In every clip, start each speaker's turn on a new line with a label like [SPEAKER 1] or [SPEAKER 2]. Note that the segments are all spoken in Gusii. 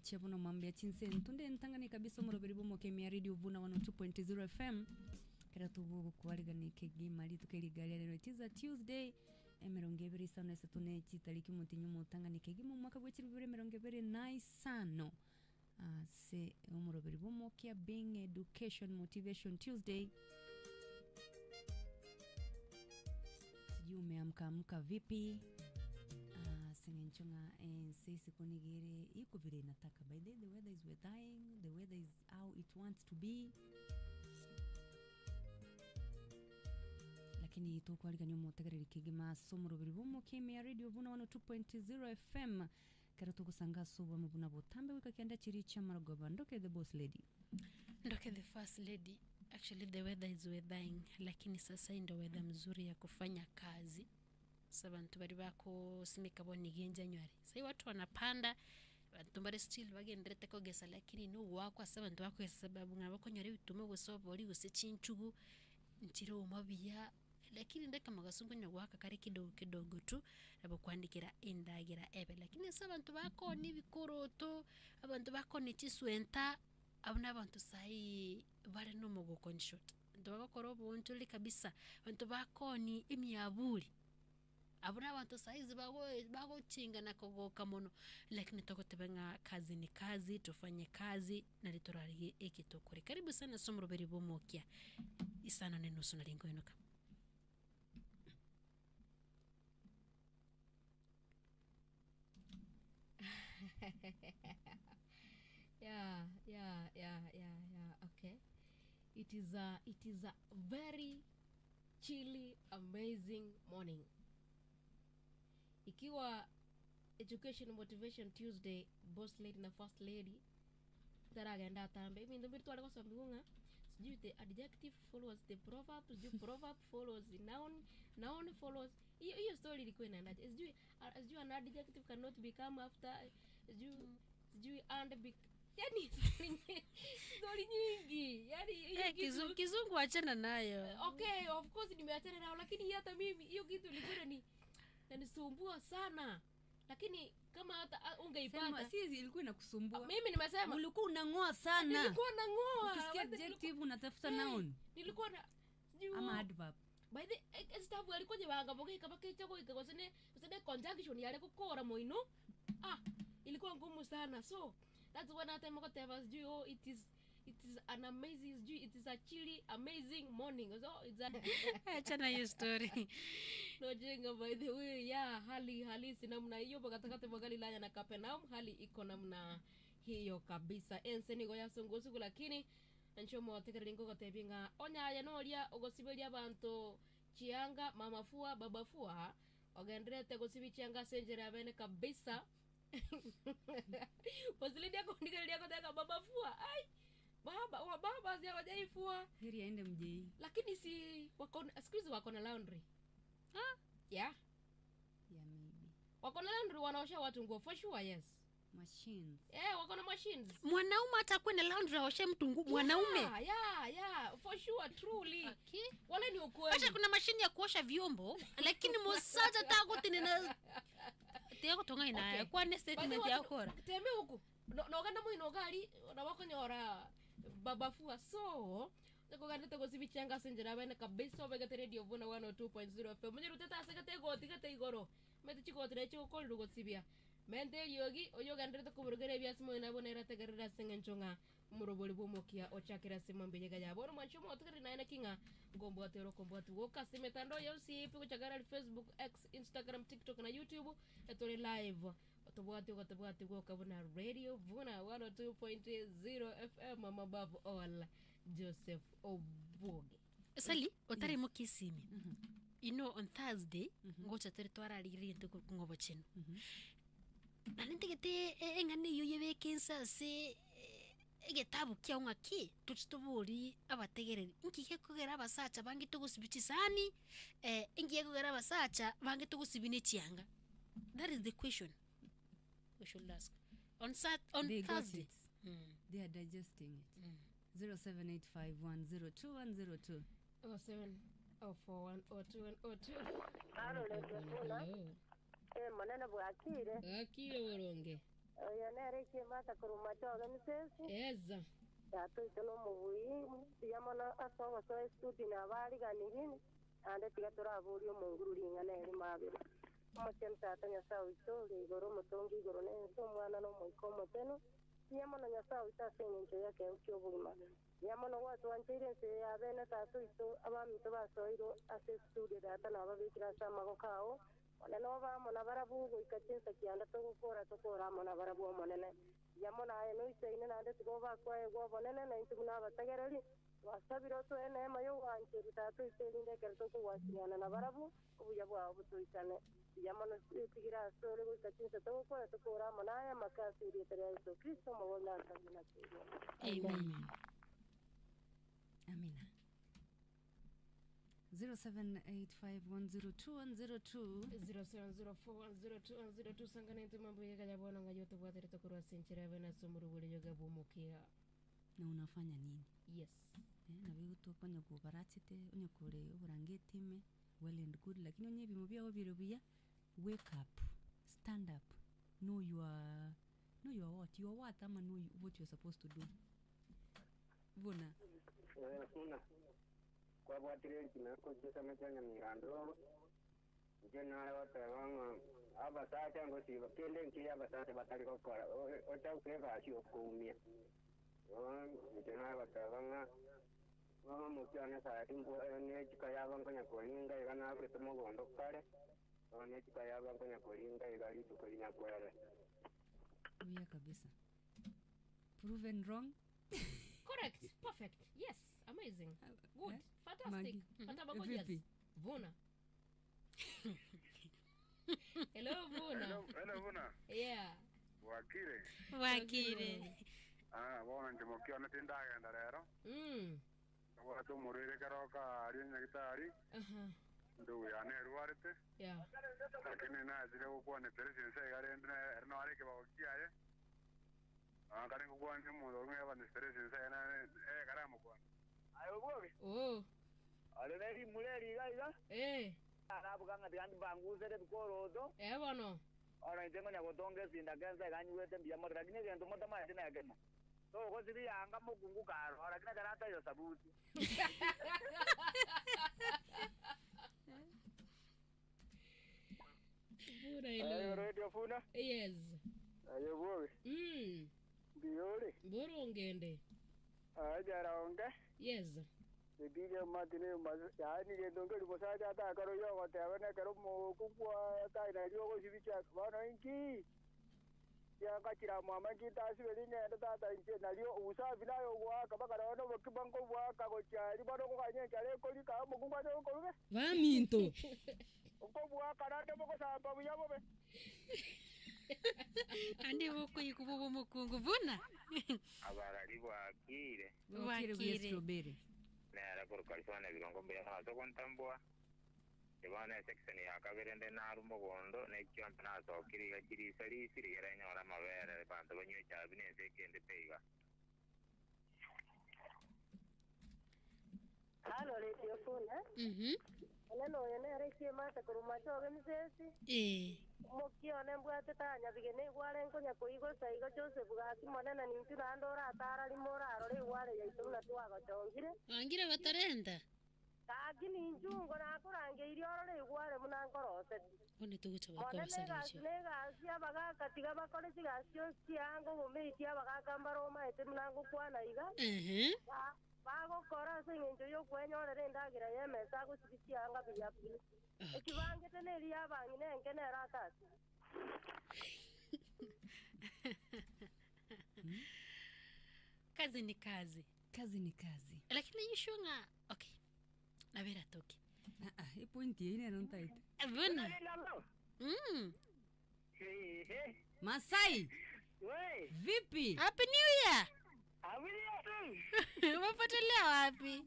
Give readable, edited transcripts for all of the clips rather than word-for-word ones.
[SPEAKER 1] chia bono mambia chinse ntunde ntang'ani kabisa omoroberi bw'omokemia radio buna 102.0 FM kera togokwarigania kegima rituko eriga ria rero it is a Tuesday emerongo ebere isano na isato ne chitariki omotinyi omotang'ani kegima omwaka bwe chilifu bibere emerongo ebere na isano ase omoroberi bw'omokia being education motivation Tuesday sijui umeamka amka vipi Ah, ase eng'encho ng'a ense isiko nigo ere iko vile inataka by the way the weather is weathering the weather is how it wants to be lakini tokwarigania omotegereri kegima ase omoroberi bw'omokia ime ya radio buna 102.0 fm Ekero togosanga ase oboamo buna botambe goika kende chiria chi'amarogoba, Ndoke the boss lady.
[SPEAKER 2] Ndoke the first lady. Actually the weather is weathering lakini sasa hii ndo weather mzuri ya kufanya kazi. Sasa bantu bari bakosimeka bono iga enjanuary. Sai watu wanapanda banto mbare still bagenderete kogesa lakini nogwakwa ase abanto bakogesa sababu ng'a bakonyora ebituma gose obori gose chinchugu nchire omo buya. Lakini ndeka mogaso nkonya goaka kare kidogo kidogo tu, nabo kwandikera endagera ebe. Lakini ase abanto bakoonia ebikoroto, abanto bakoonia chiswenta, abwo na abanto saii bare na omogoko in short. Abanto bagokora oboonchoreri kabisa, abanto bakoonia emiaburi, abwo na abanto saizi bago bagochinga na kogoka mono, lakini togoteba ng'a kazi ni kazi, tufanye kazi, nari torarigie eke tokore. Karibu sana ase omoroberi bw'omokia, isano na enusu nari nkoinuka.
[SPEAKER 3] Yeah, yeah, yeah, yeah, yeah. Okay. It is a it is a very chilly amazing morning. Ikiwa Education Motivation Tuesday, Boss Lady na First Lady taragenda atambe ebinto mbiri tware gosomiwa ng'a sijui the adjective follows the proverb sijui proverb follows the noun noun follows hiyo hiyo story ilikuwa inaendaje sijui ah, sijui an adjective cannot become after sijui sijui and bec yani story nyingi- story nyingi yani hiyo
[SPEAKER 2] Eh,
[SPEAKER 3] kitu
[SPEAKER 2] kizu, kizungu achana nayo.
[SPEAKER 3] okay of course nimeachana nao lakini hata mimi hiyo kitu ilikuwa inani inanisumbua sana lakini kama hata ah,
[SPEAKER 1] Sema,
[SPEAKER 3] ungeipata
[SPEAKER 1] si ilikuwa inakusumbua
[SPEAKER 3] mimi nimesema
[SPEAKER 1] ulikuwa unang'oa sana
[SPEAKER 3] nilikuwa nang'oa
[SPEAKER 1] ukisikia
[SPEAKER 3] Hata nilikuwa-
[SPEAKER 1] adjective unatafuta
[SPEAKER 3] Eh,
[SPEAKER 1] noun
[SPEAKER 3] nilikuwa na sijui
[SPEAKER 1] ama
[SPEAKER 3] wo-
[SPEAKER 1] adverb
[SPEAKER 3] by the eh, staff alikuwa jebanga boge kaba kecha goika gose ne gose ne conjunction yare gokora moino ah ilikuwa ngumu sana so that's when atema goteba sijui oh it is it is an amazing sijui it is a chilly amazing morning so it's a
[SPEAKER 2] Achana hiyo story.
[SPEAKER 3] no jenga by the way yeah hali halisi namna hiyo pakatakati mwa Galilaya na Kapernaum hali iko namna hiyo kabisa ense nigo yasungusugu lakini ncho motegereri ngogotebia ng'a onye aye noria ogosiberia abanto chianga mama fua baba fua ogenderete gosibia chianga ase enchera ya bene kabisa Bosilidi akondigereria agoteba baba fua ai baba wa baba siagojaifua
[SPEAKER 1] heri aende mjei
[SPEAKER 3] lakini si wako siku hizi wako na laundry
[SPEAKER 2] Ah,
[SPEAKER 3] yeah
[SPEAKER 1] yeah maybe
[SPEAKER 3] wako na laundry wanaosha watu nguo for sure yes
[SPEAKER 1] machines
[SPEAKER 3] yeah wako na machines
[SPEAKER 2] mwanaume atakuwa na laundry aoshe mtu nguo mwanaume.
[SPEAKER 3] yeah, yeah, yeah for sure truly
[SPEAKER 2] Okay.
[SPEAKER 3] wala ni ukweli
[SPEAKER 2] Acha kuna mashini ya kuosha vyombo lakini musacha tagutinina tiagotonga ina
[SPEAKER 3] Okay.
[SPEAKER 2] kwane statement
[SPEAKER 3] But
[SPEAKER 2] yakora.
[SPEAKER 3] tembe huku No- nogenda mwino ogari nawakonyora babafua so nikoganete gosibichanga ase enchera bene kabisa obegete radio buna 102.0 fm onyerutete ase gete egoti gete igoro mete chigoti naye chigokorerwa gosibia mente eriogi oyo ogenderete koburugera ebiasi moino nabo nere ategerere ase eng'encho ng'a omorobori bw'omokia ochakere ase mambia yega yabo bono mwanche omotegereri naye naki ng'a nkombwate ore okombwati goka ase emetandao yonsi pi gochakera ari Facebook, X, Instagram, TikTok na YouTube etore live Tobwati ogotobwati gwoka buna Radio Buna 102.0 FM above all Joseph Obuoge.
[SPEAKER 2] Sally, otari mokisimi. You know on Thursday ngocha tore twararigereria into ng'o obochenu. Naende ntagete e- eng'ana eyio oyebeke inse ase eh, egetabu kiao ng'aki toche toborie abategereri nki gekogera abasacha bange togosibia chisani eh, nki gekogera abasacha bange togosibia ne chianga. That is the question we should ask. On Sat on
[SPEAKER 1] They got
[SPEAKER 2] Thursday.
[SPEAKER 1] it. They are digesting it. 0785102102.
[SPEAKER 3] 0704102102.
[SPEAKER 4] Carol Efuna,
[SPEAKER 3] Hello.
[SPEAKER 4] eh, monene bwakire
[SPEAKER 3] Gakire boronge.
[SPEAKER 4] Oyo nere ekiemata korwa machoge misesi.
[SPEAKER 3] Eza.
[SPEAKER 4] Tata oito nomobui, mbuya mono ase ogosoa estudio na abariganiri, naende tiga toraborie omonguru ring'ana erimo abere. Omochenu Tata Nyasae oito ore igoro, omotongi igoro na ense, Omwana na Omoika Omochenu, mbuya mono Nyasae oito ase engencho y'ekeegwa ki'obogima. Mbuya mono gwatwancheire ense eye ya bene Tata oito, abaminto basoirwe ase estudio Tata nababekire ase amagoko ao, Onene obe amo nabarabwo goika chinsa kianda togokora tokore amo nabarabwo Omonene. Mbuya mono aye noisaine naende tiga obakwaegwe obonene, na intwe buna abategereri, twasabire otoe eneema y'ogwancherwa Tata oito erinde ekero tokogwasiriana nabarabwo, obuya bwao botoisane. Mbuya mono tigire asore goika chinsa togokora tokore amo naye amaka ase erieta ria Yeso Kristo Omobori nasabire na kwegena.
[SPEAKER 2] Amen.
[SPEAKER 1] Amina. 0785102102
[SPEAKER 3] 0704102102 sangana intwe mambo yegaya bono ng'a yotobwaterete korwa ase enchera yabe na ase omorobori yoga bw'omokia.
[SPEAKER 1] Na unafanya nini?
[SPEAKER 3] Yes.
[SPEAKER 1] Eh, nabo egotoka onye kobarachete, onye kore oborangeti ime, well and good, lakini onye ebimo biago bire buya, wake up, stand up, know your, know your what, your worth ama know what you're supposed to do. Buna.
[SPEAKER 5] Eh, buna kwabwatire enkina kochia chia Nyamirambo, inche nare goteba ng'a abasacha ngosiba kende nkiya abasacha batari gokora, ochauke egasi okoumia. Bono inche nare goteba ng'a bono omokia one sayi ne echika yabo nkonya koringa iga naburete mogondo kare, bono ne echika yabo nkonya koringa iga rituko rinyakwere.
[SPEAKER 1] Buya kabisa. Proven wrong.
[SPEAKER 3] Correct. Perfect. Yes. Amazing. Good.
[SPEAKER 1] Eh?
[SPEAKER 3] Fantastic.
[SPEAKER 1] Maggie.
[SPEAKER 3] Fantabakojaz.
[SPEAKER 1] Vipi?
[SPEAKER 3] Vuna. Hello Vuna.
[SPEAKER 6] Hello, hello Vuna.
[SPEAKER 3] Yeah.
[SPEAKER 6] Bwakire.
[SPEAKER 2] Bwakire.
[SPEAKER 6] Ah, bono inche mokione tindagenda rero. Nabwate omorwaire ekero oka aria nyagitari. Ndugu yane erwarete.
[SPEAKER 3] Yeah.
[SPEAKER 6] Lakini nachire gokwana eperesi ense iga rende ere nare ekebago kiaye. Ah, kare ngokwania omonto orenge ebana eperesi ense iga nere kare amokwana.
[SPEAKER 7] Aye obwoge.
[SPEAKER 3] Oh.
[SPEAKER 7] Ore ne rimura eri iga iga.
[SPEAKER 3] Eh.
[SPEAKER 7] Arabuga ng'a tiga ndibangusere ebikoroto.
[SPEAKER 3] Eh bono.
[SPEAKER 7] Bono inche ngonya gotonga esindaka ense iga nyigwete mbuya mono, lakini egento motamanyeti nekemo. Togosibia yanga mokungu karoro, lakini ekero ataiyo sabuti.
[SPEAKER 3] Vuna hello.
[SPEAKER 5] Aye Radio Funa.
[SPEAKER 3] Yes.
[SPEAKER 5] Aye obwoge. Mbuya ore?
[SPEAKER 3] Mborongende.
[SPEAKER 5] Aye Jaraonge.
[SPEAKER 3] Yes.
[SPEAKER 5] Edije Martin yaani gento nkeri mosacha atakare oyo ogoteba nekero omokungu atai nario ogosibicha bono inki kianga mwama inki ntasiberi ng'ende tata inche nario usafi naye ogoaka mpaka nonya obokima nkobwaka gochia aria bono okoganya enchara ekorika omokungu ache gokoruga
[SPEAKER 3] Baminto.
[SPEAKER 5] Nkobwaka naende bogosamba buya bobe.
[SPEAKER 2] Ande bokoyia bobe omokungu buna.
[SPEAKER 8] Abarari bwakire.
[SPEAKER 1] Bwakire buya
[SPEAKER 2] Bwakire.
[SPEAKER 1] strawberry.
[SPEAKER 8] Nere korwa California ebirongo mbuya ase ogontambua. Inche bono esection ya kabere nde narwa mogondo, ne chiombe nasokire iga chirisa risi rigere nyore amabere abanto banywe echabi na ense ekendete iga.
[SPEAKER 4] Halo Radio Funa. Onene oyo nere ekiemate korwa machoge misesi. Omokia one mbwate tanyabige negware nkonya koigosa igo Joseph gaki monene nintwe naende oratara rimo orarore egware yaito buna twagochongire.
[SPEAKER 2] Wangire gotorenta.
[SPEAKER 4] Gaki ninchungo nakorangeirie orore egware buna nkoroseti.
[SPEAKER 2] Bono togocha goaka
[SPEAKER 4] Monene
[SPEAKER 2] abasani
[SPEAKER 4] egasi
[SPEAKER 2] gochia.
[SPEAKER 4] negasi abagaka tiga bakore chigasi chionsi chiango obomeiti abagaka mbare omaete buna ngokwana iga. Bagokora ase engencho y'okwenyorera endagera y'emesa agosibia chianga buya pi. Ekibangete neria y'abang'ina enke nero atasibie.
[SPEAKER 2] Kazi ni kazi.
[SPEAKER 1] Kazi ni kazi.
[SPEAKER 2] Lakini yishwe ng'a okay. Nabera toki.
[SPEAKER 1] Ah ah, epoint eyio nero ntaete.
[SPEAKER 2] Buna.
[SPEAKER 1] Masai. Vipi?
[SPEAKER 2] Happy New Year. Umepotelea wapi?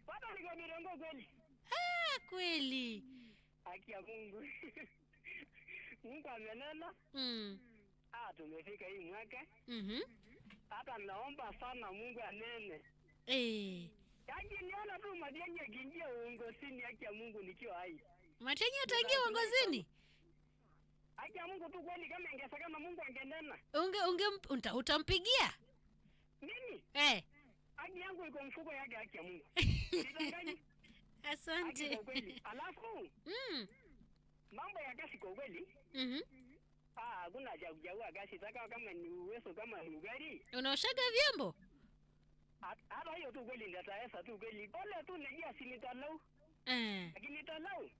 [SPEAKER 7] Bado niko mirengo kweli.
[SPEAKER 2] Ah, kweli.
[SPEAKER 7] Haki ya Mungu. Mungu amenena. Ah, tumefika hii mwaka. Hata naomba sana Mungu anene. Yaani niona tu Matiang'i akiingia uongozini, haki ya Mungu nikiwa hai.
[SPEAKER 2] Matiang'i ataingia uongozini?
[SPEAKER 5] Haki ya Mungu tu kweli, kama ingesekana Mungu angenena
[SPEAKER 2] Unge unge uta, utampigia
[SPEAKER 5] mimi.
[SPEAKER 2] eh.
[SPEAKER 5] Haki yangu iko mfuko yake, haki ya Mungu Sidanganyi. Haki
[SPEAKER 2] Asante.
[SPEAKER 5] kwa kweli. Alafu mambo ya kazi kwa kweli, ah, hakuna cha kuchagua kazi. Taka kama ni uwezo, kama ni ugali,
[SPEAKER 2] Unaoshaga vyombo?
[SPEAKER 5] Hata hiyo tu kweli ndataweza tu kweli. Pole tu najua sinitalau,
[SPEAKER 2] Eh.
[SPEAKER 5] lakini nitalau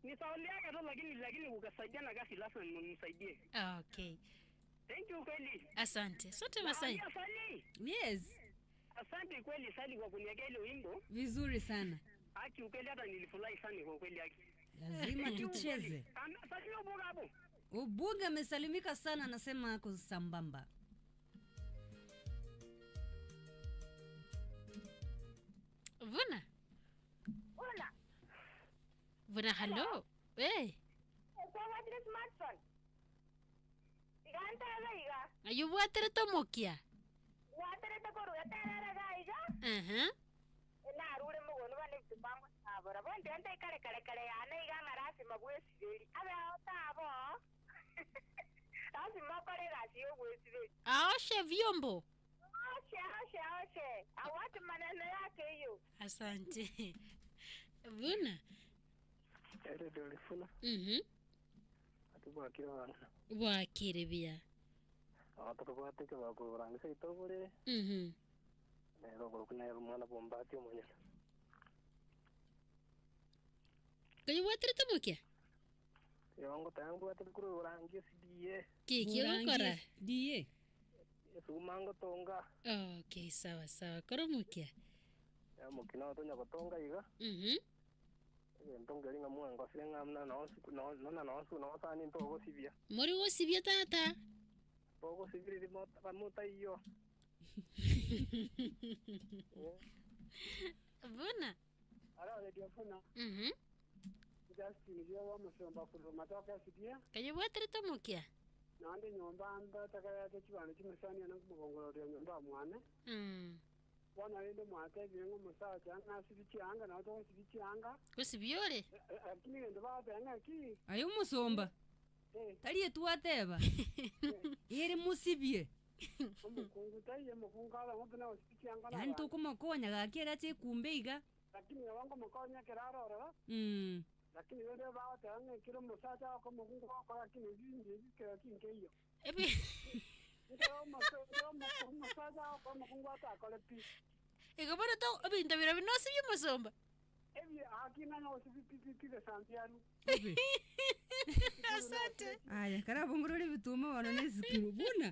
[SPEAKER 5] ni sauli yake tu, lakini lakini ukasaidiana kazi lazima nimsaidie.
[SPEAKER 2] Okay.
[SPEAKER 5] Thank you kweli.
[SPEAKER 2] Asante. Asante Masai.
[SPEAKER 5] Naambia Sali.
[SPEAKER 1] Yes,
[SPEAKER 5] Asante kweli Sali kwa kuniwekea ile wimbo.
[SPEAKER 1] vizuri sana.
[SPEAKER 5] Haki ukweli hata nilifurahi sana kwa kweli haki.
[SPEAKER 1] Lazima tucheze.
[SPEAKER 5] Sali uboga hapo.
[SPEAKER 1] Ubuga amesalimika sana, anasema ako sambamba.
[SPEAKER 2] Vuna.
[SPEAKER 4] Una,
[SPEAKER 2] Vuna hello. Eh.
[SPEAKER 4] kwawatire smartphone. Iga ntebe iga,
[SPEAKER 2] Ayubwatere tomokia.
[SPEAKER 4] waterete koruga terere ga iga,
[SPEAKER 2] Aha.
[SPEAKER 4] narure mugono bane bitupango tabora. Bonde ante kare kare kare yane iga ng'a lazima bwesiberi. Abe ao tabo. Lazima okore egasi ya obwesiberi.
[SPEAKER 2] Aoshe vyombo.
[SPEAKER 4] Oshe, oshe, oshe. Awati maneno yake hiyo.
[SPEAKER 2] Asante. Vuna.
[SPEAKER 5] Ere dolifuna atubwakire bana.
[SPEAKER 2] Bwakire bia.
[SPEAKER 5] Abatokobwateke bakuburangisa itobore. Nero kuna mwana bombati omonyene.
[SPEAKER 2] Kayubwatere tomokia?
[SPEAKER 5] Yongo tangu bwate kuri urangie sidiye.
[SPEAKER 2] Kiki ogokora?
[SPEAKER 1] Die.
[SPEAKER 5] Esuma ngotonga.
[SPEAKER 2] Okay, sawa sawa. Koromokia.
[SPEAKER 5] Ya mukina otonya gotonga iga. Ebinto ngeri ng'a mwangosire ng'a muna nonsi nona nonsi nosani ntogosibia.
[SPEAKER 2] Muri gosibia tata.
[SPEAKER 5] Togosibiri motaiyo.
[SPEAKER 2] Vuna.
[SPEAKER 5] Ara redio funa. Justin yo wa musomba kuruma toka sidia.
[SPEAKER 2] Kayubwatere tomokia?
[SPEAKER 5] Nande nyomba mba takarate chibano chimusani na kumugongoro ryo nyomba mwana. Bona rende mwatebire ng'omusacha ng'asibi chianga nawe togosibi chianga.
[SPEAKER 2] Gosibiore?
[SPEAKER 5] Lakini gento bagoteba ng'aki
[SPEAKER 1] Aye omusomba. Tari etwateba. Ere musibie.
[SPEAKER 5] omukungu taiye omukungu abe ng'obe nagosibi chianga
[SPEAKER 1] Yaani tokomokonya gaki erache ekumbe iga.
[SPEAKER 5] lakini nabo ngomokonya ekero arorora lakini rende bagoteba ng'ekero omosacha agokora omokungu agokora lakini ebindi ebi kero kinkeiyo.
[SPEAKER 2] Ebi
[SPEAKER 5] Ekero omosacha agokora omokungu atakore pi.
[SPEAKER 2] Igo bono to ebinto biro binosibia omusomba.
[SPEAKER 5] Ebi aki nanya gosibi pi pi pi gesambiaru.
[SPEAKER 2] Asante.
[SPEAKER 1] Aya, karabongorore bituma bono na esukuru. Buna.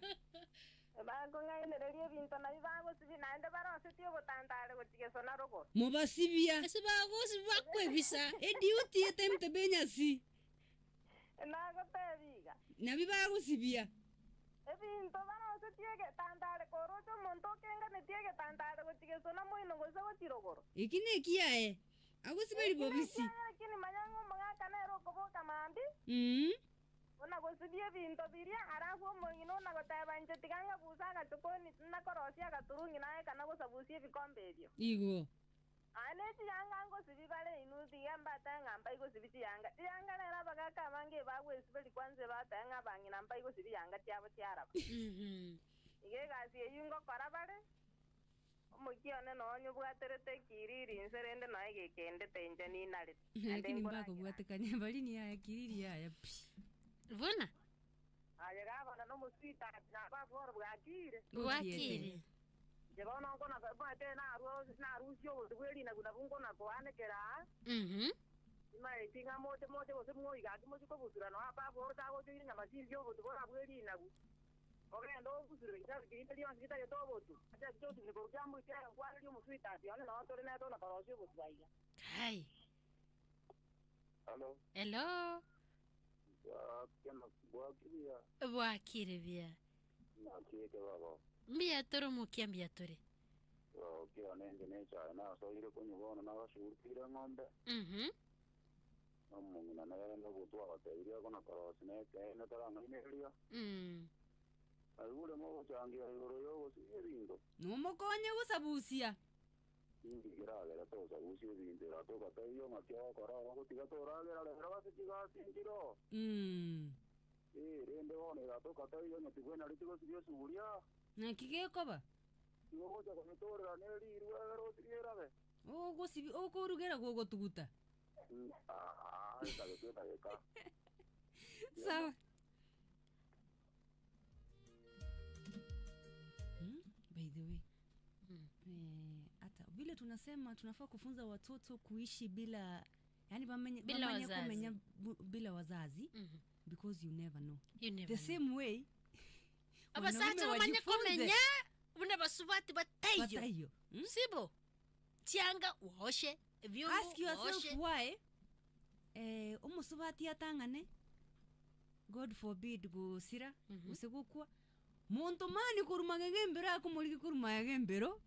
[SPEAKER 4] Bakong'ainereria ebinto nabi bagosibi naende barosetie obotantare gochigeso na rogoro.
[SPEAKER 1] Mobasibia.
[SPEAKER 2] Ase bagosibi bakwebisa.
[SPEAKER 1] Eduty etime tebenyasi.
[SPEAKER 4] Nagotebi iga.
[SPEAKER 1] Nabi bagosibia.
[SPEAKER 4] Ebinto barosetie egetantare koroche omonto okenganetie egetantare gochigeso na moino gose gochirogoro.
[SPEAKER 1] Eki na ekiaye. Agosiberi bobisi.
[SPEAKER 4] Lakini manyang'o omogaka nere okoboka mambi. Ona gosibia ebinto biria arafu omong'ina ona goteba inche tiga ng'abusa agachokoni nakorosia agaturungi naye kana gosabusia ebikombe ebio.
[SPEAKER 1] Igo.
[SPEAKER 4] Aye ne chiyanga ngosibi bare inu tiga mbate ng'a mbai gosibi chiyanga. Chiyanga rero abagaka abange bagwesiberi kwanza bate ng'a abang'ina mbai gosibi yanga chiabo chiaraba. Iga egasi eywo ngokora bare, omokia one nonye obwaterete ekiriri inse rende noe gekendete inche ninarete.
[SPEAKER 1] Lakini mbakobwatekania bari ni yaya kiriri yaya pi.
[SPEAKER 2] Vuna.
[SPEAKER 4] Aye gabana nomuswita nababworo bwakire.
[SPEAKER 2] Bwakire.
[SPEAKER 4] Nche bono nkona bwate narusia obotu bwa erinagu nabwo nkona koanekera. Imaeti ng'a moche moche gose mwoiga aki mochi kobutura noa babworo tagochoire nyama chinsi obotu bora bwa erinagu. Ogenda obusure gitabu kirinde rionsi gitagete obotu. Ase ase Joseph nikoru kiamoitere nkwareria omuswita ati one noo tore nete ona korosia obotu baiga.
[SPEAKER 2] Kai.
[SPEAKER 8] Hello.
[SPEAKER 2] Hello.
[SPEAKER 8] Bwakiria.
[SPEAKER 2] Bwakire bia.
[SPEAKER 8] Nakiyeke baba.
[SPEAKER 2] Mbuya tore omokia mbuya tore.
[SPEAKER 8] Okia nenge nechae nasoire kunywa bono nagashugurukire ng'ombe. Omong'ina nere nobotwa agateirie akona korosi nekeene tarang'ainereria. Aigure mogochangia igoro yogosiria ebinto.
[SPEAKER 1] Nomokonye gosabusia.
[SPEAKER 8] Inki kiragera tosabusia ebinto era togatebia ng'aki ogokora ogotiga toragera rero ase chigasi nchiro.
[SPEAKER 6] Eh, rende bono egatoka taiyo onye tibwenareti gosibia esuguria.
[SPEAKER 1] Naki gekoba?
[SPEAKER 6] Igo ogocha konyetorera ne rirwe egere osibie erabe.
[SPEAKER 1] Ogosibi okorugera gogotuguta.
[SPEAKER 6] Ah, edageka edageka.
[SPEAKER 1] Sawa. By the way. Eh, hata vile tunasema tunafaa kufunza watoto kuishi bila yani bamenye,
[SPEAKER 2] Bila
[SPEAKER 1] bamanye
[SPEAKER 2] wazazi.
[SPEAKER 1] kumenya bu, bila wazazi because you never know.
[SPEAKER 2] You never
[SPEAKER 1] The
[SPEAKER 2] know.
[SPEAKER 1] same way
[SPEAKER 2] Abasacha
[SPEAKER 1] wanaume
[SPEAKER 2] bamanye
[SPEAKER 1] wajifunze
[SPEAKER 2] komenya buna basubati bataiyo
[SPEAKER 1] bataiyo. Mm?
[SPEAKER 2] sibo chianga waoshe ebyombo
[SPEAKER 1] Ask yourself
[SPEAKER 2] waoshe
[SPEAKER 1] why eh, omusubati atang'ane god forbid gosira gose gokwa monto mani koruma gege embero akomorigi koruma gege embero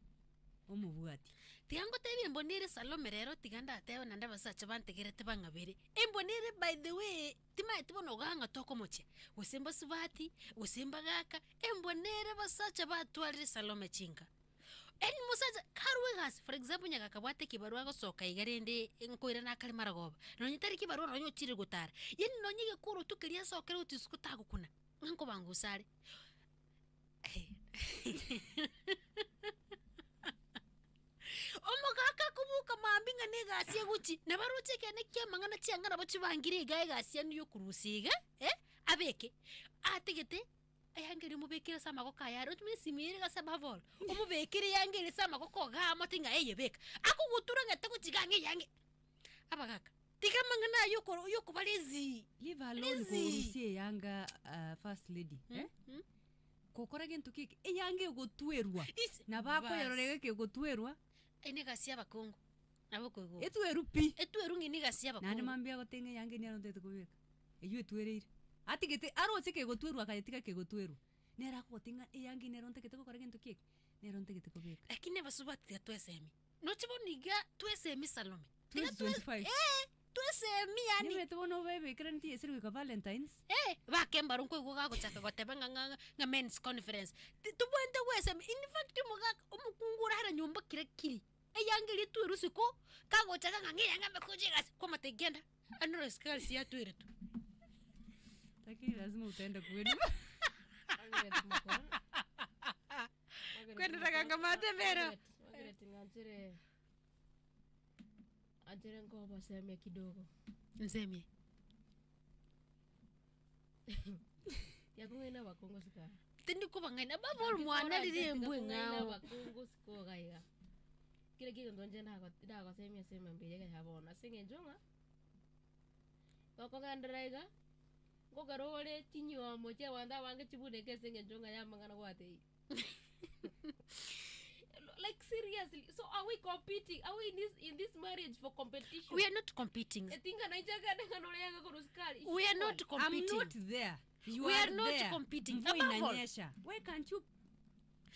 [SPEAKER 1] omobwati
[SPEAKER 2] tiga ngotebie embonere Salome rero tiga ndatebe naende abasacha bantegerete bang'abere, embonere by the way timaeti bono ogang'a tokomochia, gose mbasubati, gose mbagaka, embonere abasacha batwarire Salome chinka. Yaani mosacha karwe egasi for example onye gakabwate ekibarua agosoka iga rende nkoirana akare marogoba, nonye tari kibarua nonye ochire gotara, yaani nonye egekoroto keria asokere gochia isiko tagokuna, ng'a nkobangusa are. Omogaka akoboka mambia ng'a na egasi egochi, nabo aroche ekeene kia amang'ana chianga nabo chibangire iga egasi yaani ya okorusia iga eh, abeke, atigete eyanga eria omobekere ase amagoko aye are otumie esimi ere ase above all, omobekere eyanga ere ase amagoko igaa amote ng'a eye beka, akogotura ng'a tagochi iga ang'e eyanga abagaka, tiga amang'ana aya okoro yokobara ezi
[SPEAKER 1] Leave alone
[SPEAKER 2] Lazy.
[SPEAKER 1] korusia eyanga ah, first lady eh? Gokora gento ki eke eyanga egotwerwa
[SPEAKER 2] Isi-
[SPEAKER 1] nabo akoyerora
[SPEAKER 2] bas.
[SPEAKER 1] iga ekegotwerwa
[SPEAKER 2] Eye na egasi ya abakungu, nabo okoigwa.
[SPEAKER 1] etweru pi
[SPEAKER 2] Etweru ng'a eye na egasi ya
[SPEAKER 1] naende
[SPEAKER 2] abakungu.
[SPEAKER 1] mambia agoteba ng'a eyanga eye nero ntagete kobeka eywo etwereire atigete aroche kegotwerwa akayetiga kegotwerwa nere akogotebia ng'a eyanga eye nero ntagete gokora gento ki eke nero ntagete kobeka.
[SPEAKER 2] Lakini abasubati tiga twesemie, noche bono iga twesemie Salome, tiga twe
[SPEAKER 1] 2025.
[SPEAKER 2] eh, twesemie yaani.
[SPEAKER 1] Nimanyete bono obebekeraneti esiri goika Valentines.
[SPEAKER 2] Eh, bake mbaro nkoigwa gagochaka goteba ng'a ng'a ng'a men's conference, ti tobwenerete goesemia, in fact omogaka omokungu orare nyomba kira kiri, eyanga eria etwerwe isiko, kagochaka ng'a ng'a eyanga mbe kocha egasi, kwamotebia genda, anora isiko egasi yatweretwe.
[SPEAKER 1] Lakini lazima utaenda kwenu.
[SPEAKER 3] Margaret Makora. Margaret
[SPEAKER 2] Kwenderega
[SPEAKER 3] Makora.
[SPEAKER 2] ngamatebera.
[SPEAKER 3] Margaret, Margaret ng'anchere anchere nkobasemia kidogo.
[SPEAKER 2] Nsemie.
[SPEAKER 3] Yakung'aina abakungu sika.
[SPEAKER 2] Tindi kobang'aina above all mwana riria embwa eng'ao.
[SPEAKER 3] Abakungu siko iga iga. Kera kegento inche nago nagosemia ase emambia eye ya bono ase eng'encho ng'a, gokogenderera iga, nkokera ore chinywomo chia abanto abange chibuneke ase eng'encho ng'a ya amang'ana gwateire. Like seriously, so are we competing? Are we in this in this marriage for competition?
[SPEAKER 2] We are not competing.
[SPEAKER 3] Etinga nainche akende ng'a nore yanga korwa sukari.
[SPEAKER 2] We are not
[SPEAKER 1] I'm
[SPEAKER 2] competing.
[SPEAKER 1] not there. You
[SPEAKER 2] We
[SPEAKER 1] are,
[SPEAKER 2] are not
[SPEAKER 1] there.
[SPEAKER 2] competing.
[SPEAKER 1] Mvua
[SPEAKER 2] Above all.
[SPEAKER 1] inanyesha. Why can't you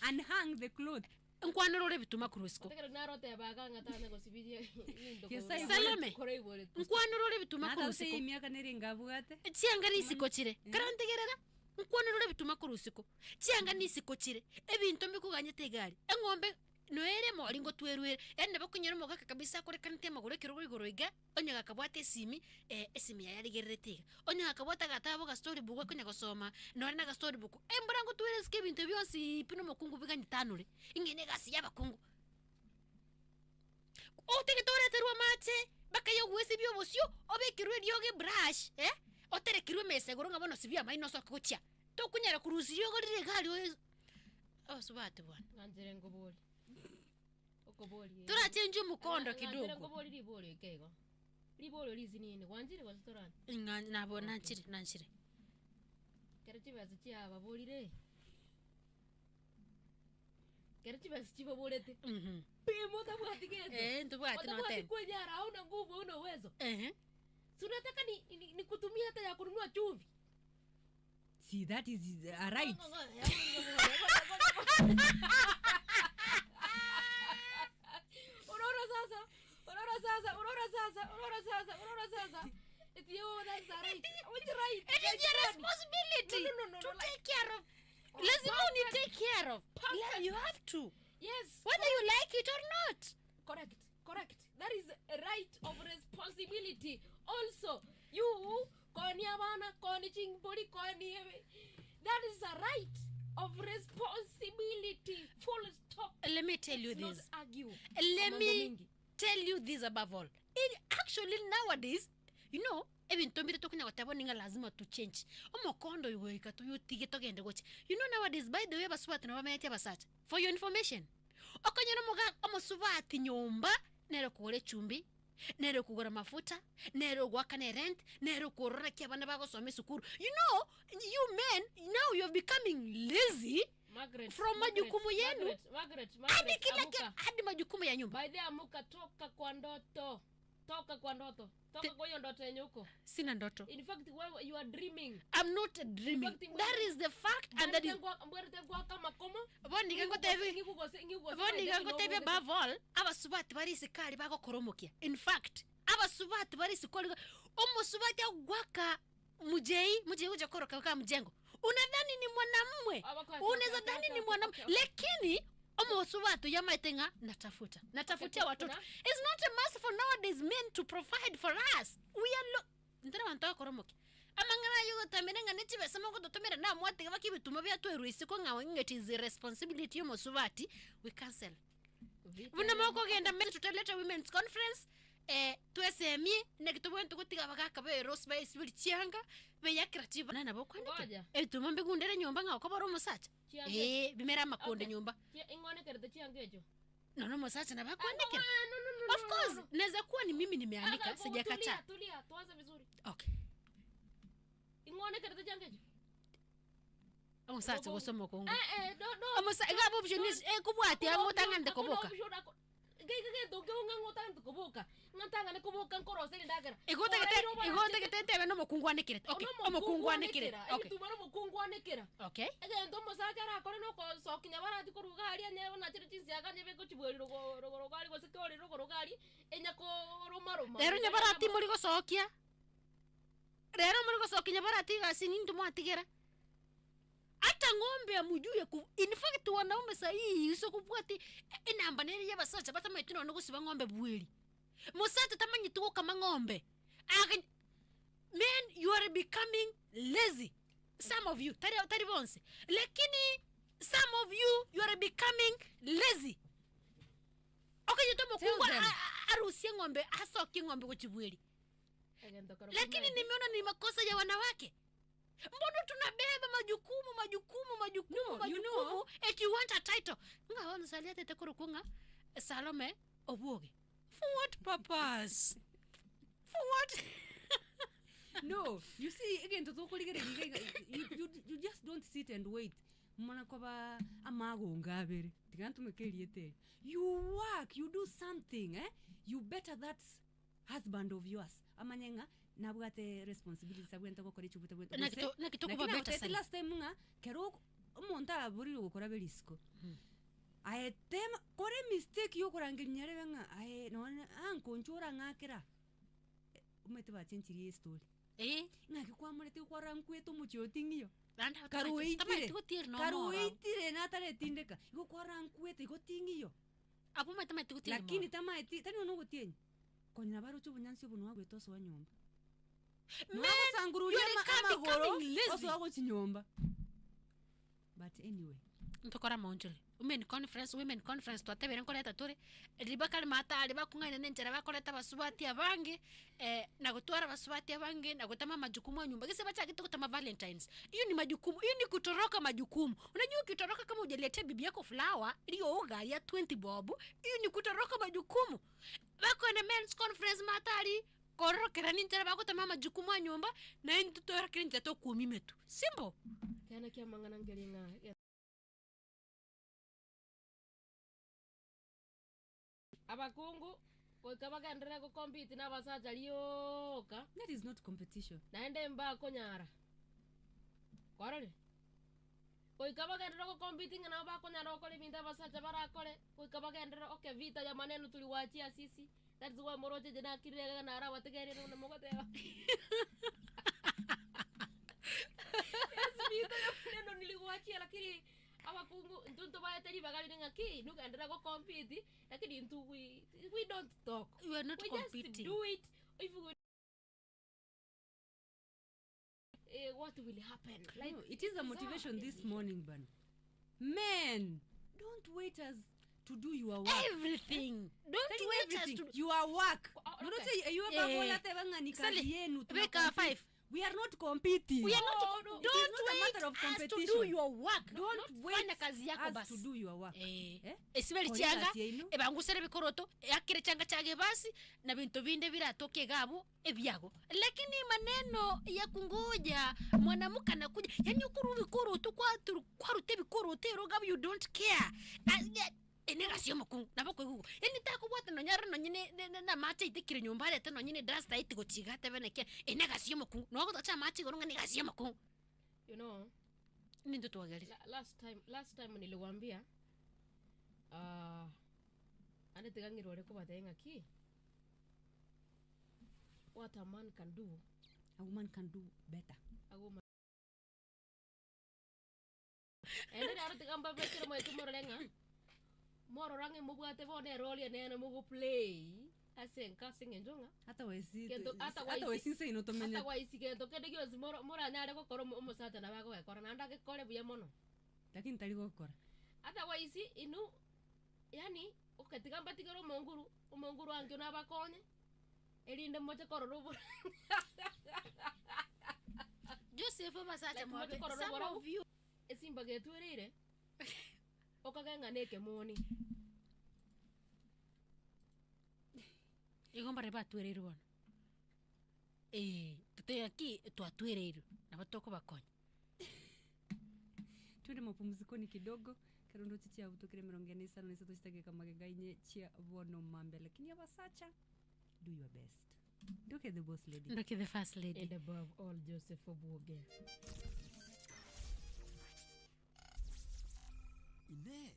[SPEAKER 1] unhang the cloth?
[SPEAKER 2] Nkwanera ore ebituma korwa isiko.
[SPEAKER 3] Otegere naro otebaga ng'a tanya gosibirie ebinto
[SPEAKER 1] Nyasaye
[SPEAKER 3] korwa-
[SPEAKER 2] Salome.
[SPEAKER 3] korwa iboretwe.
[SPEAKER 2] Nkwanera ore ebituma
[SPEAKER 1] Nata
[SPEAKER 2] korwa
[SPEAKER 1] ase
[SPEAKER 2] isiko.
[SPEAKER 1] emiaka nere ngabwate.
[SPEAKER 2] Chianga nisiko chire. Kara ntegerera, nkwanera ore ebituma korwa isiko. Chianga nisiko chire, ebinto mbikoganyete egari, eng'ombe noere emori ngotwerwa ere, yaani nabo okonyora omogaka kabisa akorekanete amagoro ekerogo igoro iga, onye gakabwate esimi, esimi yaye arigererete iga, onye gakabwate agatabo ga story book akonya gosoma, nonye na aga story book, embura ngotwere isiko ebinto ebio bionsiiii pi na omokungu biganyetanore, ing'e na egasi ya abakungu. Otagete oreterwe amache, mpaka ya ogwesibia obosio, obekerwe eriogo ebrush eh, oterekerwe emesa igoro ng'a bono sibia amaino osoke gochia. Tokonyara korusia riogo riria iga aria oe abasubati bwana.
[SPEAKER 3] Ng'anchere nkobori. Okobori.
[SPEAKER 2] Torachenjie omokondo
[SPEAKER 3] Ng'anchere
[SPEAKER 2] kidogo.
[SPEAKER 3] nkobori ribori eke igo. Ribori risinini, gwanchire gose torani?
[SPEAKER 2] Ng'a nabo nanchire nanchire.
[SPEAKER 3] Kero chibesa chiababorire, kero chibesa chibaborete,
[SPEAKER 2] Mhm.
[SPEAKER 3] pima otabwati gento.
[SPEAKER 2] Eh, ntobwati
[SPEAKER 3] Otabwati
[SPEAKER 2] notebe.
[SPEAKER 3] kwenyara hauna nguvu hauna uwezo.
[SPEAKER 2] Ehe.
[SPEAKER 3] Si unataka ni, ni, ni kutumia hata ya kununua chumvi.
[SPEAKER 1] See, that is a right.
[SPEAKER 3] Unaona sasa? Unaona sasa? Unaona sasa? Unaona sasa? Unaona sasa? Eti yo that's a right. Which right?
[SPEAKER 2] It is your responsibility
[SPEAKER 3] No, no, no, no,
[SPEAKER 2] to
[SPEAKER 3] no, like-
[SPEAKER 2] take care of. Lazima uni take care of. Yeah, you have to.
[SPEAKER 3] Yes.
[SPEAKER 2] Whether you like it or not.
[SPEAKER 3] Correct. Correct. That is a right of responsibility. Also, you Konia abana, konia chimbori, konia ebe. That is a right of responsibility. Full stop.
[SPEAKER 2] Let me tell you
[SPEAKER 3] Let's not
[SPEAKER 2] this.
[SPEAKER 3] argue.
[SPEAKER 2] Let
[SPEAKER 3] Mambo
[SPEAKER 2] me
[SPEAKER 3] mingi.
[SPEAKER 2] tell you this above all. It actually nowadays, you know, ebinto mbire tokonya goteba ning'a lazima to change. Omokondo oyo goika toyotige togende gochia. You know nowadays, by the way, abasubati nabo bamenyeti abasacha. For your information, okonyora omoga omosubati nyomba nere okogora echumbi, nere okogora amafuta, nere ogoakana erent, nere okorora naki abana bagosoma esukuru. You know, you men, now you are becoming lazy
[SPEAKER 3] Margaret,
[SPEAKER 2] from
[SPEAKER 3] Margaret,
[SPEAKER 2] majukumu yenu
[SPEAKER 3] Margaret, Margaret,
[SPEAKER 2] hadi
[SPEAKER 3] Margaret,
[SPEAKER 2] kila ki,
[SPEAKER 3] amuka.
[SPEAKER 2] hadi majukumu ya nyumba.
[SPEAKER 3] By the amuka, toka kwa ndoto. Toka kwa ndoto. Toka kwa hiyo ndoto yenye uko.
[SPEAKER 2] Sina ndoto.
[SPEAKER 3] In fact, wewe you are dreaming.
[SPEAKER 2] I'm not dreaming.
[SPEAKER 3] In fact,
[SPEAKER 2] That is the fact and that is
[SPEAKER 3] Mbwerete gwaka makomo.
[SPEAKER 2] bono ngotebi
[SPEAKER 3] Ngigugose ngigugose.
[SPEAKER 2] bono iga ngotebia above all abasubati bare isiko aria bagokora omokia in fact abasubati bare isiko aria omosubati agwaka mujei mujei gocha koroka ka mjengo unadhani ni mwanamume unaweza dhani ni mwanamume lakini omosubati oyo amaete ng'a natafuta natafutia
[SPEAKER 3] Okay,
[SPEAKER 2] watoto
[SPEAKER 3] kuna-
[SPEAKER 2] it's not a must for nowadays men to provide for us we are lo intwe abanto bagokora omokia amang'ana aywo ogotamera ng'a ne chibesa mogototomera namwatiga baka ebituma biatwerwa isiko ng'a ng'a it is responsibility ya omosubati we cancel Buna mokogenda me totaleta women's conference eh, twesemie naki tobwenerete gotiga abagaka baerosi baesiberi chianga beyakera chiba nabo okwanete
[SPEAKER 3] Ngoja.
[SPEAKER 2] ebituma mbigundere nyomba ng'a okobora omosacha
[SPEAKER 3] Chianga
[SPEAKER 2] eh, bimere amakonde
[SPEAKER 3] Okay.
[SPEAKER 2] nyomba
[SPEAKER 3] Ing'onekerete chianga echo.
[SPEAKER 2] nono omosacha nabo akwanekera
[SPEAKER 3] Ah, no, no, no, no,
[SPEAKER 2] of
[SPEAKER 3] no,
[SPEAKER 2] course
[SPEAKER 3] no, no.
[SPEAKER 2] naweza kuwa ni mimi nimeanika
[SPEAKER 3] Ah,
[SPEAKER 2] sijakataa
[SPEAKER 3] Tulia, tulia, tuanze vizuri.
[SPEAKER 2] okay
[SPEAKER 3] Ing'onekerete chianga echo.
[SPEAKER 2] Omosacha gose omokungu.
[SPEAKER 3] Eh, eh, no, no.
[SPEAKER 2] Omosa iga abwo option is ekobwatia
[SPEAKER 3] Hakuna
[SPEAKER 2] ng'otang'anete
[SPEAKER 3] option,
[SPEAKER 2] koboka.
[SPEAKER 3] hakuna option, hako- Geiga gento nkeo ng'a ng'otang'anete koboka. Ng'a ntang'ane koboka nkorose endagera.
[SPEAKER 2] Igo otagete
[SPEAKER 3] Oraire
[SPEAKER 2] igo
[SPEAKER 3] obarachete.
[SPEAKER 2] otagete ntebe na omokungu anekerete. Okay,
[SPEAKER 3] Ono
[SPEAKER 2] omokungu anekerete.
[SPEAKER 3] anekera,
[SPEAKER 2] Okay.
[SPEAKER 3] ebituma na omokungu anekera.
[SPEAKER 2] Okay.
[SPEAKER 3] Egento omosacha arakore na okosokia nyabarati korwa iga aria onye onachire chinsiaga onye begochibweri rogo rogoro iga aria gose kore rogoro iga aria, enya koromaroma.
[SPEAKER 2] Rero nyabarati mori gosokia. Rero mori gosokia nyabarati egasi nintwe mwatigera. Ata ng'ombe amujue ku in fact wanaume sahii ase okobwati enamba nere ya abasacha batamanyeti nonya gosiba ng'ombe bweri. Mosacha tamanyeti gokama ng'ombe, age men you are becoming lazy, some of you, tari tari bonsi, lakini some of you, you are becoming lazy. Okonyete omokungu
[SPEAKER 1] Tell them.
[SPEAKER 2] a- a- arusie eng'ombe asokie eng'ombe gochia bweri.
[SPEAKER 3] Egento kero
[SPEAKER 2] Lakini
[SPEAKER 3] komanyete.
[SPEAKER 2] nimeona ni makosa ya wanawake. Mbona tunabeba majukumu majukumu majukumu
[SPEAKER 1] No, you
[SPEAKER 2] majukumu
[SPEAKER 1] know-
[SPEAKER 2] eti you want a title. Ng'a bono Sally atete korokwa ng'a Salome obwoge. For what purpose? For what?
[SPEAKER 1] no you see egento tokorigereria iga iga you, you, you just don't sit and wait muna koba amagongo abere tiga ntumeke erieta eri you work you do something eh? you better that husband of yours amanye ng'a nabwate responsibilities abwenerete gokora echi obwate
[SPEAKER 2] Naki
[SPEAKER 1] gose
[SPEAKER 2] to- naki
[SPEAKER 1] naki
[SPEAKER 2] tokoba better
[SPEAKER 1] nagotebeti
[SPEAKER 2] sana.
[SPEAKER 1] last time ng'a kero oko omonto aborire gokora be risiko, aye tema kore emistake ya okorangeria nyarebe ng'a aye nonye ankonchwa orang'akera omanyete bachenchirie estory.
[SPEAKER 2] Eh.
[SPEAKER 1] Ng'aki kwamorete kwarora nkwete omochie oyo ting'iyo.
[SPEAKER 2] Naende aba
[SPEAKER 1] Kare
[SPEAKER 2] tamanyeti-
[SPEAKER 1] oitire,
[SPEAKER 2] tamanyeti gotieri nomo
[SPEAKER 1] kare
[SPEAKER 2] oro abwo.
[SPEAKER 1] oitire nataretindeka, igo kwarora nkwete igo ting'iyo.
[SPEAKER 2] Abwo omanyete tamanyeti gotieri
[SPEAKER 1] Lakini
[SPEAKER 2] moro.
[SPEAKER 1] tamaeti tari nonya ogotienya, konya nabo aroche obonyansi obo nwagoeta osoa nyomba.
[SPEAKER 2] Men,
[SPEAKER 1] Nwagosangururia
[SPEAKER 2] you are
[SPEAKER 1] ama- amagoro,
[SPEAKER 2] becoming lazy.
[SPEAKER 1] osoa gochia nyomba. But anyway.
[SPEAKER 2] Ntokore amaonchoreri, women conference, women conference twatebire nkoreta tore, ribaka rimate aria bakong'aina na enchera bakoreta abasubati abange, na gotwara abasubati abange, na gotama amajukumu a nyomba, gese bachagete gotama valentines, hiyo ni majukumu, hiyo ni kutoroka majukumu. Unajua ukitoroka kama hujaletea bibi yako flower, rioga ria twenty bob, hiyo ni kutoroka majukumu. Bakoenda men's conference mate aria, kororokera ninchera bagotama amajukumu a nyomba, na intwe toerokere enchera tokuomia emetwe, simple.
[SPEAKER 3] Ekeene ki'amang'ana nkeria ng'a Abakungu goika bagenderere gokompiti nabasacha rioka.
[SPEAKER 1] That is not competition.
[SPEAKER 3] Naende mbakonyara. Kwarorire? Goika bagenderere gokompiti ng'a nabo bakonyara gokora ebinto abasacha barakore, goika bagenderere okay vita ya maneno tuliwaachia sisi, that is why moroche inche nakirire iga naro abategerere buna mogoteba. Yes, vita ya maneno niliwaachia lakini Abakungu intwe ntobaete ribaga rire ng'aki nogenderera gocompete lakini intwe we we don't talk
[SPEAKER 2] You are not
[SPEAKER 3] we just
[SPEAKER 2] competing.
[SPEAKER 3] do it if we. What will happen? Like,
[SPEAKER 1] No, it is a motivation this morning bana. Men, don't wait us to do your work.
[SPEAKER 2] Everything. Don't
[SPEAKER 1] Tell you
[SPEAKER 2] wait us
[SPEAKER 1] everything.
[SPEAKER 2] to
[SPEAKER 1] Your work.
[SPEAKER 3] Oh, okay.
[SPEAKER 1] Nonoche eyo
[SPEAKER 2] Eh.
[SPEAKER 1] babola teba ng'a ni
[SPEAKER 2] Sali,
[SPEAKER 1] kazi yenu tuna
[SPEAKER 2] beka
[SPEAKER 1] compete.
[SPEAKER 2] five.
[SPEAKER 1] We are not competing.
[SPEAKER 2] We are not,
[SPEAKER 3] No, no.
[SPEAKER 2] don't
[SPEAKER 1] It is not a
[SPEAKER 2] wait
[SPEAKER 1] matter of
[SPEAKER 2] us to do
[SPEAKER 1] competition.
[SPEAKER 2] your work.
[SPEAKER 1] Don't wait
[SPEAKER 2] Fanya kazi yako
[SPEAKER 1] us
[SPEAKER 2] basi.
[SPEAKER 1] to do your work.
[SPEAKER 2] Eh.
[SPEAKER 1] Eh?
[SPEAKER 2] Esiberi
[SPEAKER 1] Kore
[SPEAKER 2] chianga
[SPEAKER 1] kazi yaino.
[SPEAKER 2] ebangusere bikoroto eakire changa chage basi na bintu binde biratoke egabo ebyago lakini maneno ya kungoja mwanamke anakuja yani ukuru bikoroto kwaturu kwarute bikoroto ero gabo you don't care enegasi omokungu nabo koigugu yani takobwata nonya aro nonye ne- ne- ne- namache aitekire nyomba arete nonye ne duster aiti gochiga atebe neke enegasi omokungu nogotocha amache igoro ng'a negasi omokungu
[SPEAKER 3] You know,
[SPEAKER 2] ninto twagerire
[SPEAKER 3] last time niliwambia ande tiga ng'irore kobatebia ng'aki what a man can do
[SPEAKER 1] A woman can do better.
[SPEAKER 3] a woman ende rero tiga mbabekere moete morore ng'a morora ng'a mobwate bono erole enene mogoplay ase enka ase eng'encho ng'a
[SPEAKER 1] Hata wesi
[SPEAKER 3] Kento- hata
[SPEAKER 1] hata
[SPEAKER 3] waisi-
[SPEAKER 1] wesi nse inotomenya.
[SPEAKER 3] ata gwaisi gento kende gionsi moro moranyare gokora omosacha nabo agogekora naende agekore buya mono
[SPEAKER 1] Lakini tari gokora.
[SPEAKER 3] Otherwise inwe yaani okay tiga mbatigere omonguru, omonguru ankio nabakonye, erinde moche korora obora
[SPEAKER 2] Joseph abasacha
[SPEAKER 3] Like
[SPEAKER 2] mwabe
[SPEAKER 3] moche korora
[SPEAKER 2] some
[SPEAKER 3] oborabu
[SPEAKER 2] of you
[SPEAKER 3] esimba getwereire, okage ng'a na ekemoni.
[SPEAKER 2] Igo mbare batwereirwe bono eh, totebe ki twatwereirwe nabo tokobakonya.
[SPEAKER 1] Twende mapumzikoni kidogo kero ndoche chiabutokire emerongo ene isano na isato chitageka magega inye chia bono mambia lakini abasacha do your best ndoke the boss lady
[SPEAKER 2] Ndoke the first lady.
[SPEAKER 3] And above all Joseph Obwoge.
[SPEAKER 9] Inee!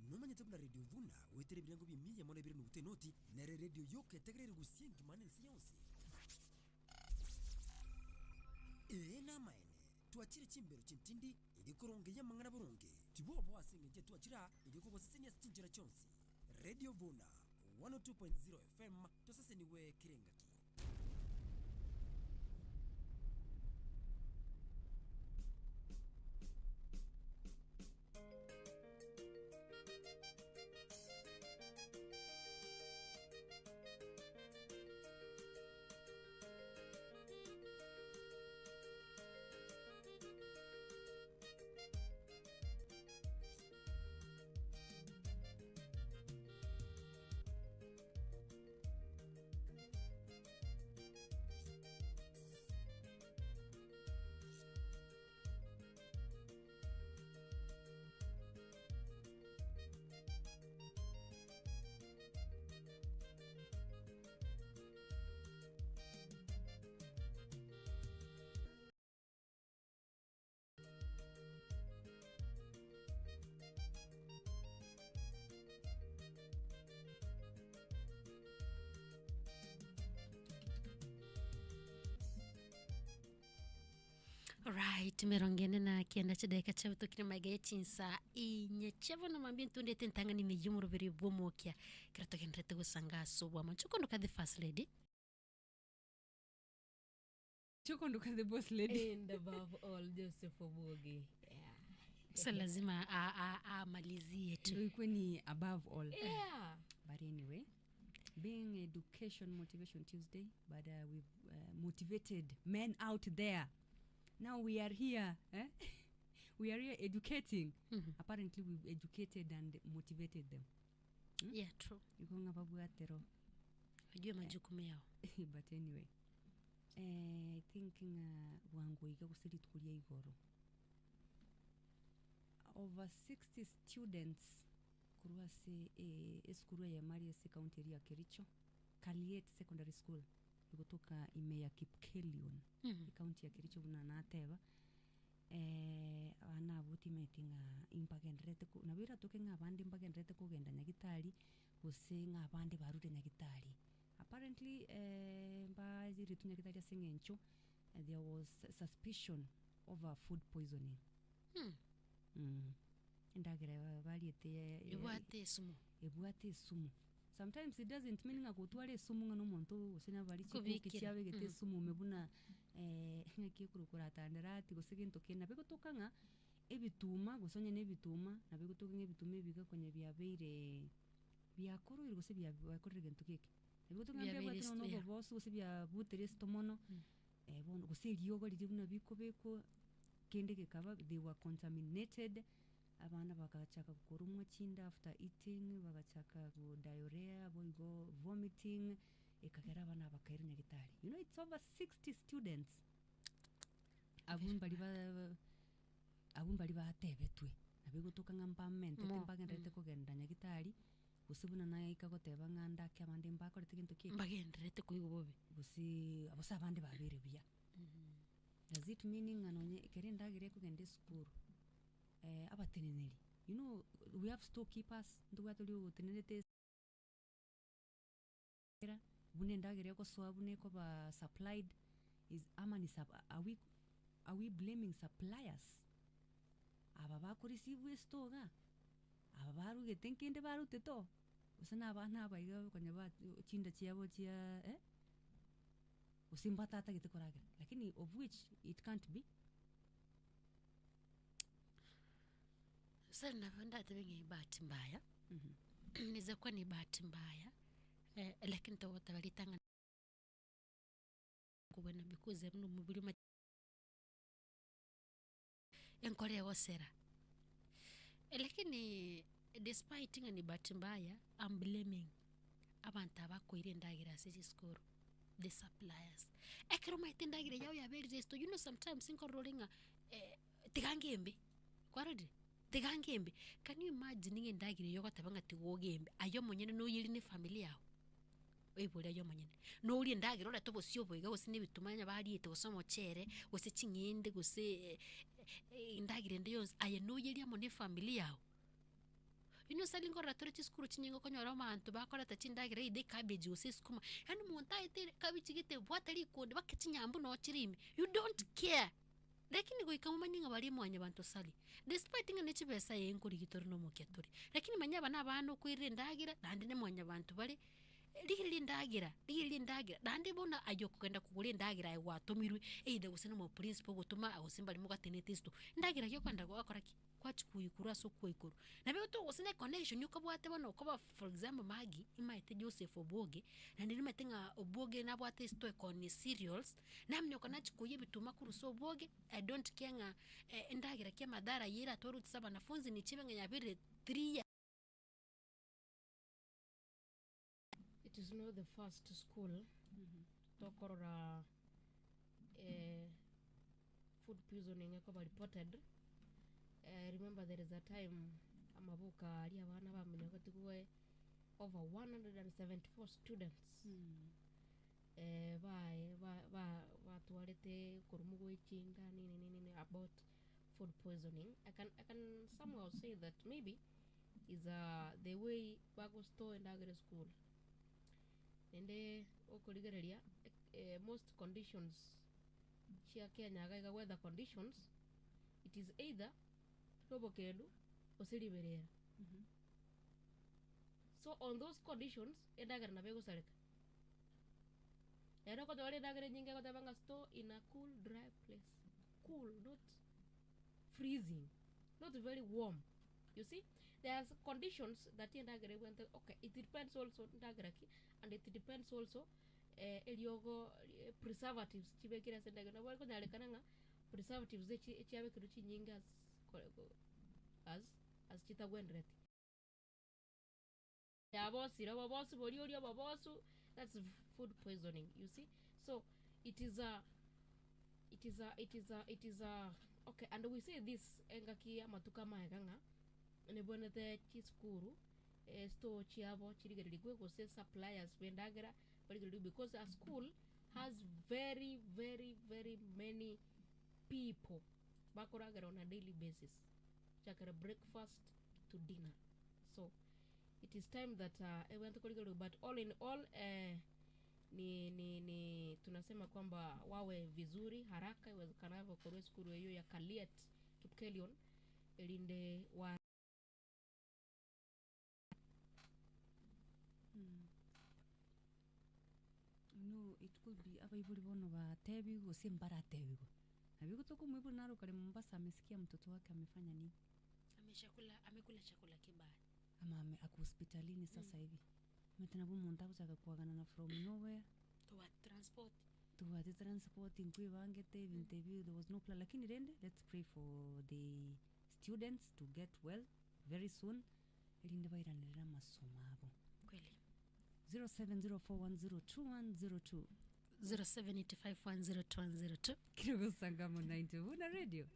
[SPEAKER 9] Nomanyete buna Radio Vuna goetera ebirengo bi'emia eyemo na ibere nogute enoti nere radio yoka etegereire gusii engima na ense yonsi? Ee namaene, twachire chimbero chintindi erio korongeyia amang'ana boronge, tibwoboa ase engencho etwachire aa erio kogosesenia ase chinchera chionsi. Radio Vuna, 102.0 FM, tosesenigwe kera engaki.
[SPEAKER 2] Alright, emerongo ene na kianda chidaeka chiabutokire magega ye chinsa inye chia bono mambia ntundete entang'ani ime y'omoroberi bw'omokia ekero togenderete gosanga ase obwamo. Inche okondoka the first lady.
[SPEAKER 1] Chokondoka the boss lady.
[SPEAKER 3] And above all Joseph Obwoge. Yeah.
[SPEAKER 2] So lazima amalizie tu.
[SPEAKER 1] Ndio ikuwe ni above all.
[SPEAKER 3] Yeah.
[SPEAKER 1] But anyway, being Education Motivation Tuesday, but we've motivated men out there. Now we are here, eh? We are here educating. Apparently we've educated and motivated them.
[SPEAKER 2] Yeah, true.
[SPEAKER 1] Igo ng'a babwatero.
[SPEAKER 2] Wajue majukumu yao.
[SPEAKER 1] But anyway, eh, I think ng'a bwango iga gose rituko ria igoro. Over 60 students korwa ase eh, esukuru eyemo aria ase ekaunti eria ya Kericho, Kaliet Secondary School, egotoka ime ya Kipkelion, ekaunti ya Kericho buna nateba, eh, abana abwo timanyeti ng'a imbagendererete ko nabo eratoke ng'a abande mbagendererete kogenda nyagitari, gose ng'a abande barure nyagitari. Apparently mbayiretwe nyagitari ase eng'encho there was suspicion over food poisoning. Endagera bariete
[SPEAKER 2] Ebwate esumu.
[SPEAKER 1] Ebwate esumu. Sometimes it doesn't mean ng'a gotwara esumu ng'a nomonto gose nabari chikuki
[SPEAKER 2] Kobikera.
[SPEAKER 1] chiabegete esumu ime buna. Ng'aki ekorokwa ratanderati gose gento kende, nabo egotoka ng'a ebituma gose onye na ebituma, nabo egotoka ng'a ebituma ebi iga konya biabeire biakoroirwe gose bia bakorire gento geke. Nabo egotoka ng'a
[SPEAKER 2] Biabeire
[SPEAKER 1] mbiabwate nonye na
[SPEAKER 2] esito, yeah.
[SPEAKER 1] obobosu gose biabutere esito mono, bono gose eriogo riria buna bikobekwa, kende gekaba they were contaminated, abana bagachaka koromwa chinda after eating, bagachaka go diarrhoea boigo vomiting. Ekagera abana aba bakairwa nyagetari. You know it's over 60 students abwo mbari ba abwo mbari batebetwe nabo egotoka ng'a mbamentete
[SPEAKER 2] Mo,
[SPEAKER 1] mbagendererete kogenda nyagetari gose buna naika goteba ng'a ndake abande mbakorete gento ki eke
[SPEAKER 2] Mbagendererete koigwa bobe.
[SPEAKER 1] gose gose abande babeire buya. Does it mean ng'a nonye ekero endagera ekogenda esukuru abateneneri you know we have storekeepers ntobwate oria ogotenerete. Era buna endagera egosoa buna ekoba supplied is ama ni sup are we are we blaming suppliers? Aba bako receive esito igaa, aba barugete nkende barutete oo, gose na abana aba iga konya ba chinda chiabo chia eh, gose mbatatagete koragera lakini of which it can't be.
[SPEAKER 2] Sasa nabo ndatebe ng'a ebahati mbaya, inaweza kuwa ni bahati mbaya, lakini togoteba ritang'ani kobwena because buna omobere omanyete enkoro egosera. Lakini despite ng'a ni bahati mbaya, am blaming abanto aba bakoira endagera ase chisukuru, the suppliers. Ekero omanyete endagera yago yaberire esito, you know sometimes nkorora ore ng'a tiga ngembe, kwarorire? Tiga ngembe, can you imagine ng'a endagera eywo ogoteba ng'a tiga ogembe, aye omonyene noyerie na efamiri yago? Oibori aye omonyene, norie endagera orete obosio obo iga gose na ebituma onye bariete gose omochere, gose ching'ende gose endagera ende yonsi, aye noyerie amo na efamiri yago? Inwe ase nkorora tore chisukuru chinyinge okonyora abanto bakoreta chindagera either ecabbage gose esukuma, yaani omonto aete cabbage gete bwata rikonde baka chinyambu noo chire ime, you don't care. Lakini goika momanye ng'a baria mwanyabanto sari, despite ng'a ne chibesa ee nkorigia tore na omokia tore, lakini manya aba nabana okoirera endagera naende ne mwanyabanto bare, rigereria endagera, rigereria endagera, naende bono aye okogenda kogora endagera aye gwatomirwe either gose na omoprinciple ogotoma gose mbari mogatenete esito, endagera eywo okogenda gwakora ki? Gwachia koikorwa ase okoikorwa. Nabo egotwa gose na econnection okabwate bono okoba for example Maggie, nimaete Joseph Obwoge, naende nimaete ng'a Obwoge nabwate esito ekoonia cereals, naminyoka nachia koiyia ebituma korwa ase Obwoge, I don't care ng'a endagera ki amadhara aywo eratware gochia ase abanafunzi nichibe ng'a yabeire 3 years.
[SPEAKER 3] It is not the first school tokorora eh, food poisoning ekoba reported. Eh, remember there is a time amabuka aria abana bamenyogetigwe over 174 students eh, bae ba- ba- batwarete korwa gwechinda nini nini nini about food poisoning. I can, I can somehow say that maybe is uh, the way bagostore endagera esukuru. Naende okorigereria eh, most conditions chia Kenya iga iga weather conditions, it is either nobokendu gose riberera. So on those conditions, endagera nabo egosareka. Ere okonyora endagera enyinge egoteba ng'a store in a cool dry place, cool not freezing, not very warm. You see, there's conditions that endagera ebwate okay, it depends also ndagera ki and it depends also eh, eriogo eh, preservatives chibekire ase endagera. Nabo ekonyarekana ng'a preservatives echi echiabekerwe chinyinge as kore ko as as chitagwenereti. Yabosire obobosu boria oria obobosu, that's food poisoning, you see. So it is a it is a it is a it is a okay and we say this engaki amatuko amaega ng'a nebwenerete chisukuru estore chiabo chirigererigwe gose suppliers ba endagera barigererigwe because a school has very very very many people bakoragera on a daily basis gochakera breakfast to dinner so it is time that uh, ebwenerete korigererigwa but all in all eh, ni, ni, ni tunasema kwamba wawe vizuri haraka iwezekanavyo korwa esukuru eyo ya Kaliet Kipkelion erinde wa
[SPEAKER 1] No, It could be abaibori bono batebiwe gose mbaratebigwe. Nabo igo omoibori naro kare Mombasa amesikia mtoto wake amefanya nini?
[SPEAKER 2] Ameshakula, amekula chakula kibaya.
[SPEAKER 1] Ama ame, ako hospitalini sasa hivi. Omanyete nabo omonto agochaka koaganana from nowhere.
[SPEAKER 2] Towa transport.
[SPEAKER 1] Tobwate transport nkwebangete ebinto ebi there was no plan lakini rende let's pray for the students to get well very soon erinde bairanere amasomo abo.
[SPEAKER 2] Kweli.
[SPEAKER 1] 0704102102.
[SPEAKER 2] 0785102102.
[SPEAKER 1] Kirogosangamo 90 Vuna Radio.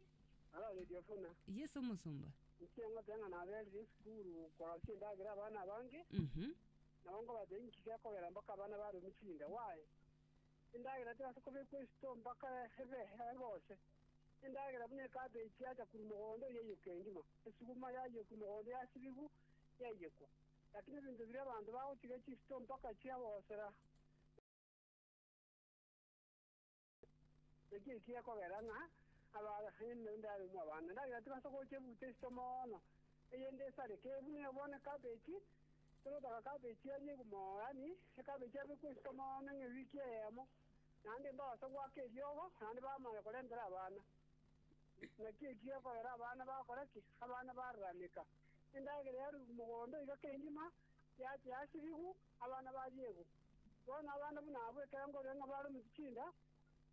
[SPEAKER 5] Alo Radio Funa.
[SPEAKER 1] Yes omusumba.
[SPEAKER 5] Nchieng'o teng'a naberire esukuru korosia endagera abana abange. Nabo nkobatebia inki gekogera mpaka abana barumia chinda. Why? Endagera tebasa kobekwa esito mpaka ebe ebose. Endagera buna ecabbage yacha korwa mogondo yaiyekwa engima. Esuguma yaiyekwa mogondo yasibigwa yaiyekwa. Lakini ebinto biria abanto bagotiga chisito mpaka chiabosera. Eki eki gekogera ng'a aba endarumwa abana. Endagera tebasa gocha ebute esito mono. Eyende esareke buna bono ecabbage, torotaka cabbage yanyigwa mono yaani ecabbage yabekwa esito mono ng'a ewiki eyemo. Naende mbabasa goaka eriogo, naende bamanya korentera abana. Naki eki gekogera abana bakora ki? Abana bararameka. Endagera yarwa mogondo iga kengima, yacha yasibigwa, abana bariegwa. Bono abana buna abwo ekero nkorora ng'a barumeti chinda,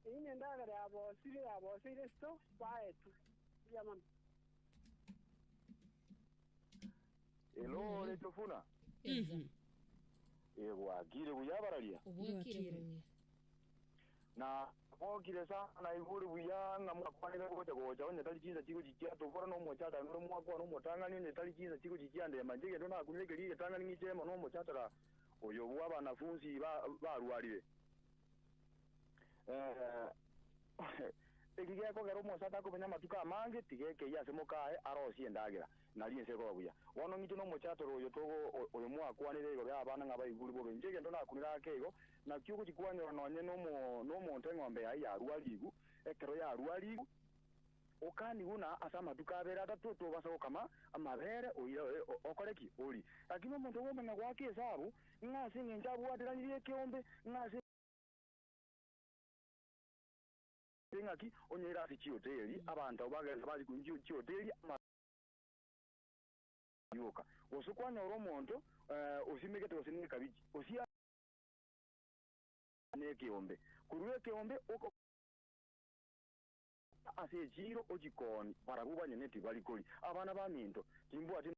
[SPEAKER 5] eyio na endagera yabosire yaboseire esito, baetwe. Mbuya mono.
[SPEAKER 10] Hello, Radio Funa. Bwakire buya bararia.
[SPEAKER 3] Obwakire buronge.
[SPEAKER 10] Na bokire sana igure buya ng'a mwakwanire gocha gocha onye tari chinsa chigo chichia tobora no omochata nore mwakwana omotang'ani onye tari chinsa chigo chichia ndema nche egento nakunire ekeri egetang'ani ng'ichemo na omochatara oyo bwa abanafunzi barwarire. Eki gekogera omosata akomenya amatuko amange tigekeyia ase mokae arosie endagera nari ense ekoba buya. Bono ng'iche na omochatoro oyo togo oyo mwakwanire igoro ya abana ng'a baigure bobe. Inche egento nakunire ake igo nakio ogochikwanyora nonye na omo na omonto eng'ombe yaye yarwarigu ekero yarwarigu okanigu na ase amatuko abere atato tobasa gokama amabere oira okore ki ori. Lakini omonto okomenya goaka esabu ng'a ase eng'encho abwateranirie ekeombe ng'a ase eng'aki onyeire ase chihoteli abanto abo bagenda bachi chihoteli yoka. Gose kwanyora omonto osimegete gose na ekabichi osia na ekeombe. Korwa ekeombe oko ase echiro ochikoni barabwo banyene tibarikori. Abana baminto timbwati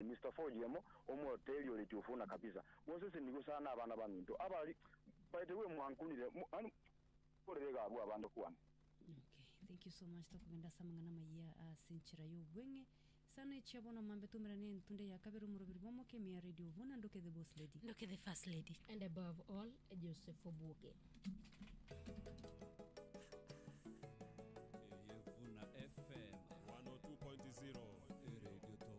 [SPEAKER 10] Mr. Forge emo omoteli ore Tiofuna kabisa. Mosese nigo sana abana baminto abari by the way mwankunire ani korere gabwo abande kwane.
[SPEAKER 1] Okay, thank you so much. Tokogenda ase amang'ana amaya ase enchera ya obweng'e. Sana echia bono mambe tumerane entunde ya kabere omoroberi bwa omokemi ya Radio Vuna Ndoke the Boss Lady.
[SPEAKER 2] Ndoke the First Lady.
[SPEAKER 3] And above all, Joseph Obuge.
[SPEAKER 11] Vuna FM 102.0 Radio Town.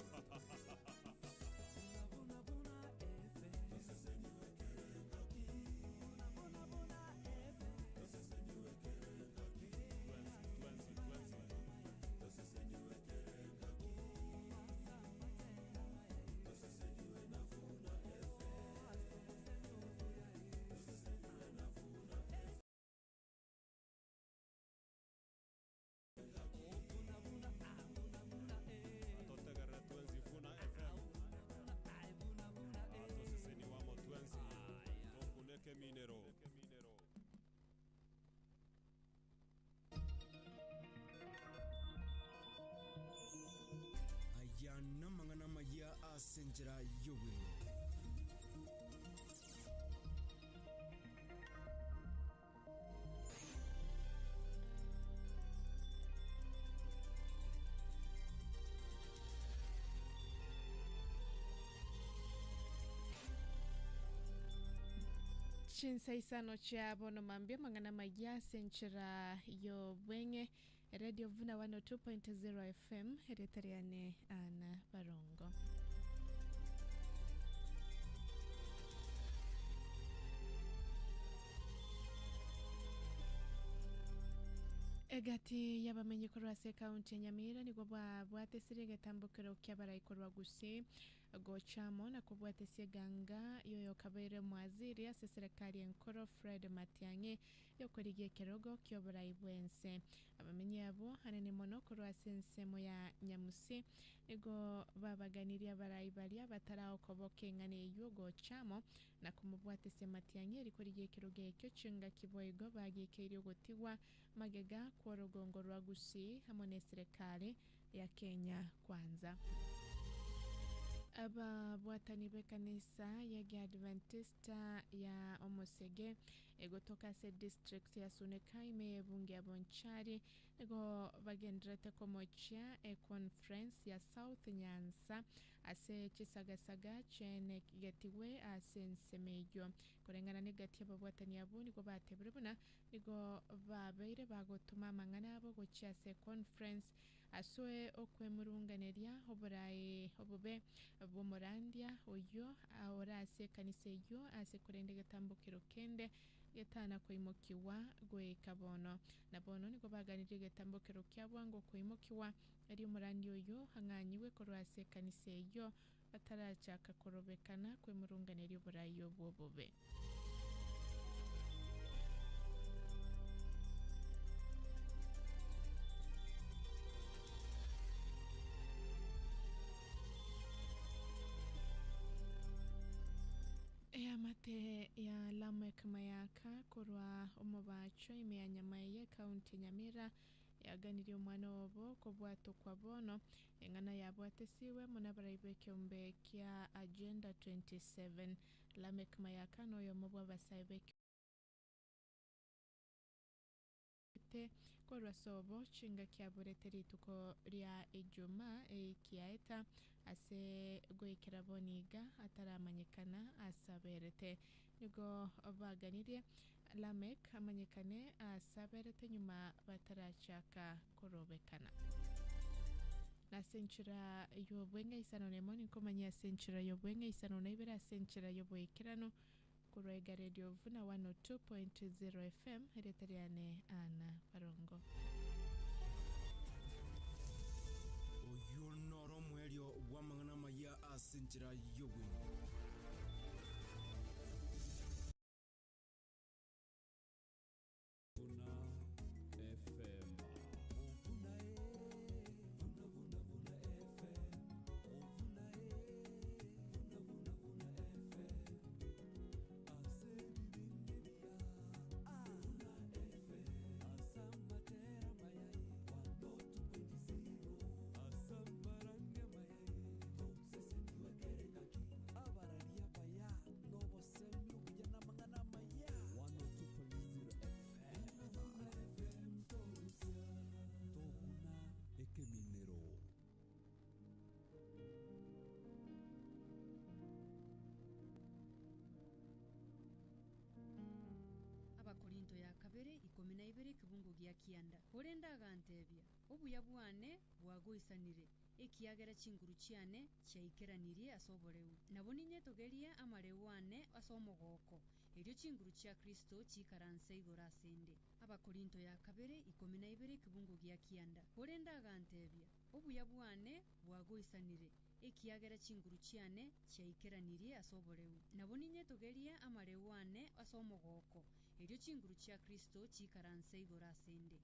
[SPEAKER 11] Atotegerera twensi Vuna FM. Atoseseni wamo twensi. Tokuneke minero.
[SPEAKER 9] Aya namang'ana amaya ase enchera y'obweng'e.
[SPEAKER 12] Chinsaisano chia bono mambia mang'ana maya ase enchera y'obweng'e Radio Vuna 102.0 FM ereteriane ana barongo. Egati y'abamenyi korwa ase ekaunti ya Nyamira nigo babwatesirie egetambokero ki'abarai korwa Gusii gocha amo na kobwatesia eganga y'oyokabeire omwaziri ase eserekari enkoro Fred Matiang'i y'okorigia ekerogo ki'oborai bw'ense. Abamenyi abwo anene mono korwa ase ensemo ya Nyamusi nigo babaganirie abarai baria bataraokoboka eng'ana eyio gocha amo na komobwatesia Matiang'i eri korigia ekerogo ekio chingaki boigo bagiikeirie ogotigwa magega kw'orogongo rwa Gusii amo n'eserekari ya Kenya Kwanza. Ababwatani b'ekanisa y'Egeadventista ya Omosege egotoka ase district ya Suneka ime y'ebunge ya Bonchari nigo bagendererete komochia econference ya South Nyanza ase chisagasaga chiaenegetigwe ase ensemo eyio. Koreng'ana negati y'ababwatani abwo nigo batebire buna Nigo babeire bagotoma amang'ana abo gochia ase econference asoe okwemurunganeria oboraai obobe bw'omorandia oyio ore ase ekanisa eyio ase korenda egetambokero kende getana koimokigwa goika bono. Na bono nigo baganirie egetambokero kia bwango koimokigwa, erio omorandia oyio ang'anyigwe korwa ase ekanisa eyio batarachaka korobekana kwemurunganeria oboraai obwo obobe. Eamate ya Lameck Mayaka korwa omobacho ime ya Nyamaiya ekaunti ya Nyamira Yaganirie omwana obo kobwatokwa bono, eng'ana yabwatesiwe amo nabarai b'ekeombe kia Agenda 27. Lameck Mayaka noyomo bw'abasae b'ekeombe korwa sobo chingaki aborete rituko ria Ijumaa ekiaeta ase goikera bono iga ataramanyekana asaberete. Nigo baganirie Lameck amanyekane aase aberete nyuma batarachaka korobekana. Na ase enchera y'obweng'aisano nemo ninkomanyie ase enchera y'obweng'aisano na ibere ase enchera y'oboikeranu korwa iga Radio Vuna 102.0 FM erieta riane Anna Barongo.
[SPEAKER 9] Oyio noro omoerio bw'amang'ana amayia ase enchera y'obweng'e.
[SPEAKER 11] Vuna FM. Ekeminero.
[SPEAKER 1] Abakorinto ya kabere 12 ekebungo gia kianda. Korende agantebia, Obuya bwane bwagoisanire, ekiagera chinguru chiane chiaikeranirie ase oboreu. Nabo ninyetogerie amareu ane ase omogoko, erio chinguru chia Kristo chiikaranse igoro asende. Abakorinto ya kabere 12 ekebungo gia kianda. Korende agantebia, Obuya bwane bwagoisanire, ekiagera chinguru chiane chiaikeranirie ase oboreu. Nabo ninyetogerie amareu ane ase omogoko, erio chinguru chia Kristo chiikaranse igoro asende.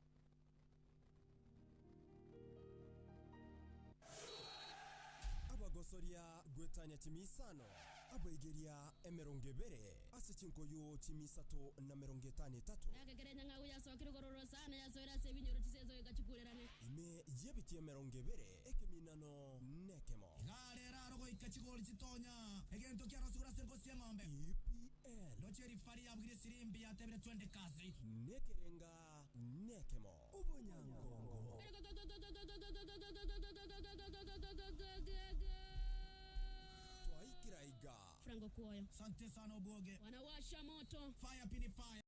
[SPEAKER 9] Abagosoria goetania chimisano, abaigeria 20 ase chinkoyo chimisato na 53.
[SPEAKER 3] Nake kera enyang'au yasokire igoro rosana, yasoire ase ebinyoro chiseso goika chikurerane.
[SPEAKER 9] Ime y'ebitii 20, ekeminano nekemo.
[SPEAKER 13] Iga rero aro goika chigori chitonya, egento kiarosigure ase engosi y'eng'ombe.
[SPEAKER 9] EPL.
[SPEAKER 13] Ndoche erifari yabugire esirimbi yatebire twende kasi.
[SPEAKER 9] Nekerenga nekemo. Obonyankongo. Twaikire aiga.
[SPEAKER 3] Franco Kuoyo.
[SPEAKER 13] Sante sana Obwoge.
[SPEAKER 3] Wanawasha moto.
[SPEAKER 13] Fire pini fire.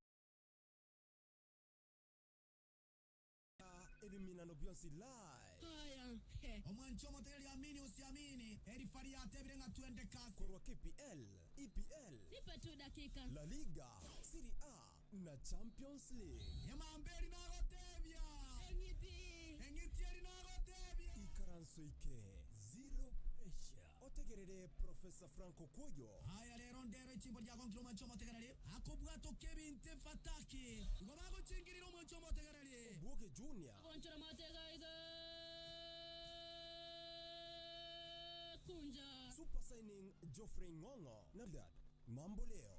[SPEAKER 9] Ebiminano bionsi live.
[SPEAKER 3] Haya, he.
[SPEAKER 13] Omwanchi omotegereri amini usiamini, erifari yatebire ng'a twende kasi.
[SPEAKER 9] Korwa KPL, EPL,
[SPEAKER 3] Nipe tu dakika.
[SPEAKER 9] La Liga, Serie A na Champions League.
[SPEAKER 13] Emamberi nagotebia.
[SPEAKER 14] Mogasoike Zero Pressure. Otegerere Professor Frank Okoyo.
[SPEAKER 13] Aya rero ndero echimbo riagonkire omwancho omotegereri, akobwatoka ebinto efataki, igo bagochingirira omwancho omotegereri.
[SPEAKER 14] Obwoge Junior.
[SPEAKER 3] Agonchora matega iga kunja.
[SPEAKER 14] Super signing Geoffrey Ng'ong'o na Dad Mambo Leo.